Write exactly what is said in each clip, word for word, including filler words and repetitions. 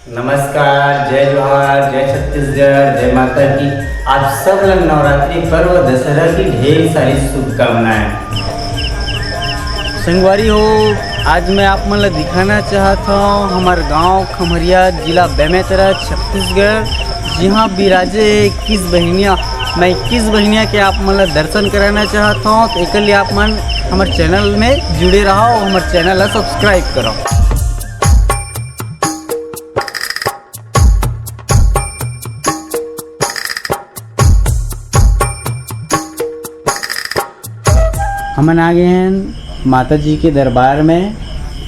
नमस्कार, जय जोहार, जय छत्तीसगढ़, जय माता की। आप सब ला नवरात्रि पर्व दशहरा की ढेर सारी शुभकामनाएं। संगवारी हो, आज मैं आप मन ला दिखाना चाहत हूँ हमार गांव खमरिया, जिला बेमेतरा, छत्तीसगढ़, जिहाँ बिराजे इक्कीस बहिनिया। मैं इक्कीस बहिनिया के आप मन ला दर्शन कराना चाहत हूँ, तो एकर लिए आप मन हमर चैनल में जुड़े रहो और हमर चैनल ला सब्सक्राइब करो। हमन आ गए हैं माता जी के दरबार में।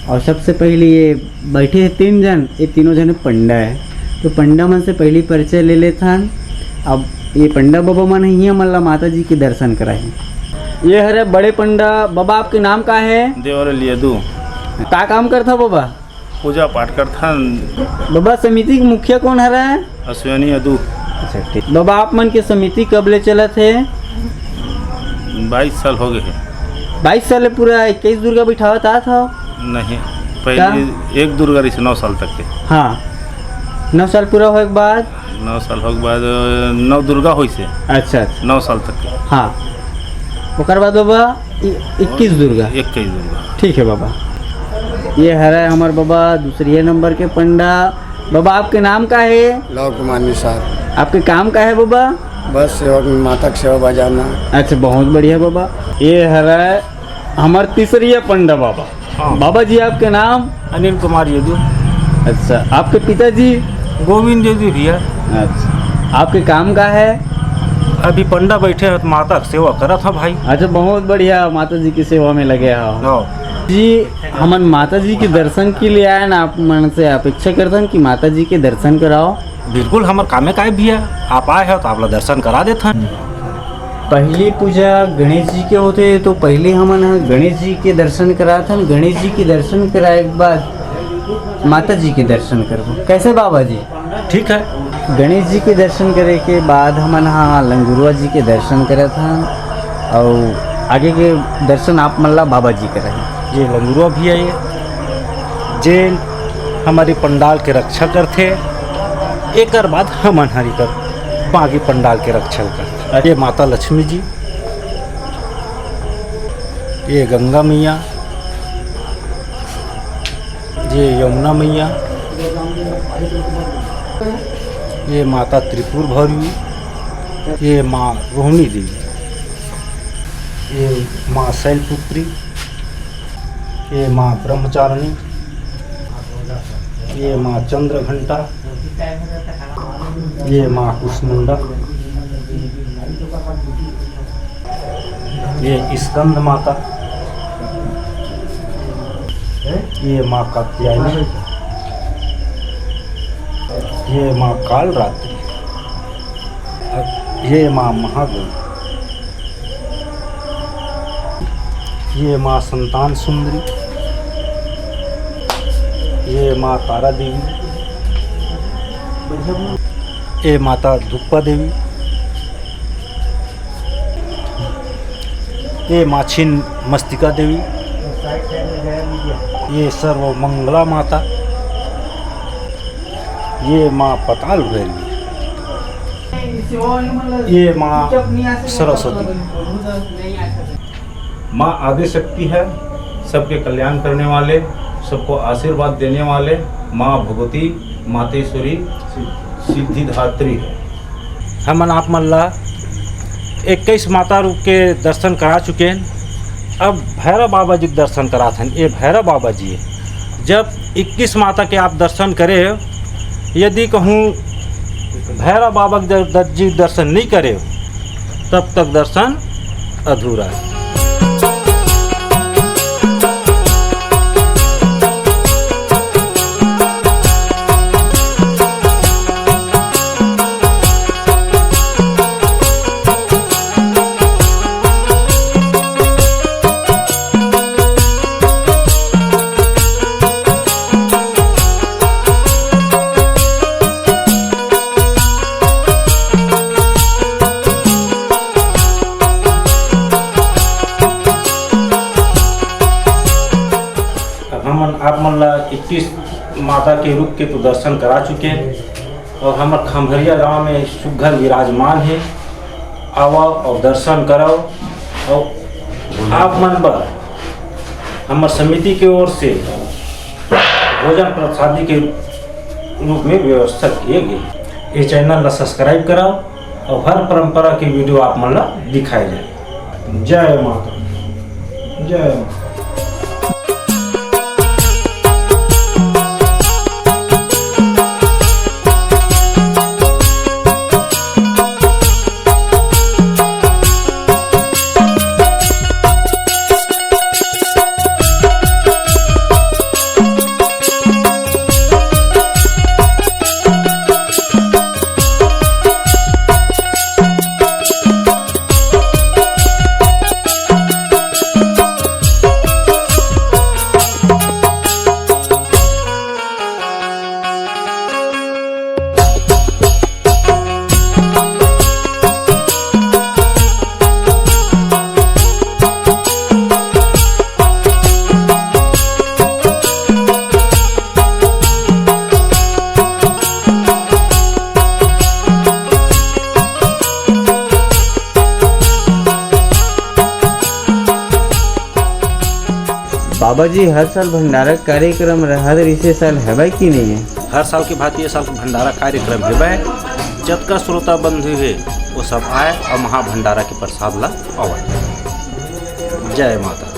और सबसे पहले ये बैठे हैं तीन जन, ये तीनों जन पंडा है। तो पंडा मन से पहली परिचय ले लेथन। अब ये पंडा बाबा मन ही हमन ला माता जी के दर्शन कराही। ये हरे बड़े पंडा बाबा, आपके नाम का है? देवरल यदु। का काम करथा बाबा? पूजा पाठ करथन। बाबा, समिति के मुखिया कौन हरे? अश्विनी यदु। अच्छा, ठीक। बाबा, आप मन के समिति कब ले चलत है? बाईस साल हो गए हैं। बाईस साल ले पूरा इक्कीस दुर्गा बिठावत आत हो? नहीं, पहले का? एक दुर्गा रही से नौ साल तक के। हाँ, नौ साल पूरा होए के बाद? नौ साल होए के बाद, अ, नौ दुर्गा होई से। अच्छा, अच्छा। नौ साल तक के। हाँ, ओकर बाद बाबा इ-, इक्कीस दुर्गा। इक्कीस दुर्गा। ठीक है बाबा। ये हरे हमर बाबा दूसरी नंबर के पंडा। बाबा, आपके नाम का है? लव कुमार निषाद। आपके काम का है बाबा? बस सेवा, माता के सेवा बजाना। अच्छा, बहुत बढ़िया बाबा। ये हरे हमर तीसरी पंडा बाबा। हाँ। बाबा जी, आपके नाम? अनिल कुमार यदु। अच्छा, आपके पिताजी? गोविंद यदु भैया। अच्छा, आपके काम का है? अभी पंडा बैठे हैं तो माता के सेवा करत हा भाई। अच्छा, बहुत बढ़िया, माता जी की सेवा में लगे हो। हाँ। जी, हमन माता जी के दर्शन के लिए आए ना, आप मन से अपेक्षा करथन कि माता जी के दर्शन कराओ। बिल्कुल, हमर कामे काय भैया, आप आए हो तो आप ला दर्शन करा देथन। पहली पूजा गणेश जी के होथे, तो पहले हमन ह गणेश जी के दर्शन कराथन। गणेश जी के दर्शन कराए के बाद माता जी के दर्शन करबो। कैसे बाबा जी? ठीक है। गणेश जी के दर्शन करे के बाद हमन ह लंगुरवा जी के दर्शन करत हन, अउ आगे के दर्शन आप मन ला बाबा जी कराही। ये लंगुरवा भी है, ये जेन हमारी पंडाल के रक्षा करथे, एकर बाद हमन हर एकर बाकी पंडाल के रक्षा करथे। ये माता लक्ष्मी जी, ये गंगा मैया, ये यमुना मैया, ये माता त्रिपुर भैरवी, ये माँ रोहिणी देवी, ये माँ शैलपुत्री, ये माँ ब्रह्मचारिणी, ये माँ चंद्रघंटा, ये माँ कुसमुंडा, ये स्कंद माता, ये माँ कात्यायनी, ये माँ कालरात्रि, ये माँ महागौरी, ये माँ संतान सुंदरी, ये माँ तारा देवी, ये माता धुप्पा देवी, ये माँ छिन्न मस्तिका देवी, ये सर्व मंगला माता, ये माँ पताल भैरवी, ये माँ सरस्वती। माँ आदि शक्ति है, सबके कल्याण करने वाले, सबको आशीर्वाद देने वाले माँ भगवती, मातेश्वरी, सिद्धिदात्री है। हमन आप मन ला इक्कीस माता रूप के दर्शन करा चुके हैं। अब भैरव बाबा जी के दर्शन कराथन। ये भैरव बाबा जी है। जब इक्कीस माता के आप दर्शन करे, यदि कहूँ भैरव बाबा के दर-, दर-, जी दर्शन नहीं करे, तब तक दर्शन अधूरा है। अब हमन आप मन ला इक्कीस माता के रूप के तो दर्शन करा चुके हैं और हमर खम्हरिया गांव में सुग्घर विराजमान है। आवा और दर्शन करो और आप मन बर हमर समिति के ओर से भोजन प्रसादी के रूप में व्यवस्था किए गए। ये चैनल ला सब्सक्राइब कराओ और हर परंपरा के वीडियो आप मन ला दिखाए जाए। जय माता, जय माता। बाबा जी, हर साल भंडारा के कार्यक्रम रहत रहिसे, साल हेबे कि नहीं है? हर साल के भांति ये साल के भंडारा कार्यक्रम हेबे। जतका श्रोता बंधु हे, वो सब आए और महाभंडारा के प्रसाद ला पावय। जय माता।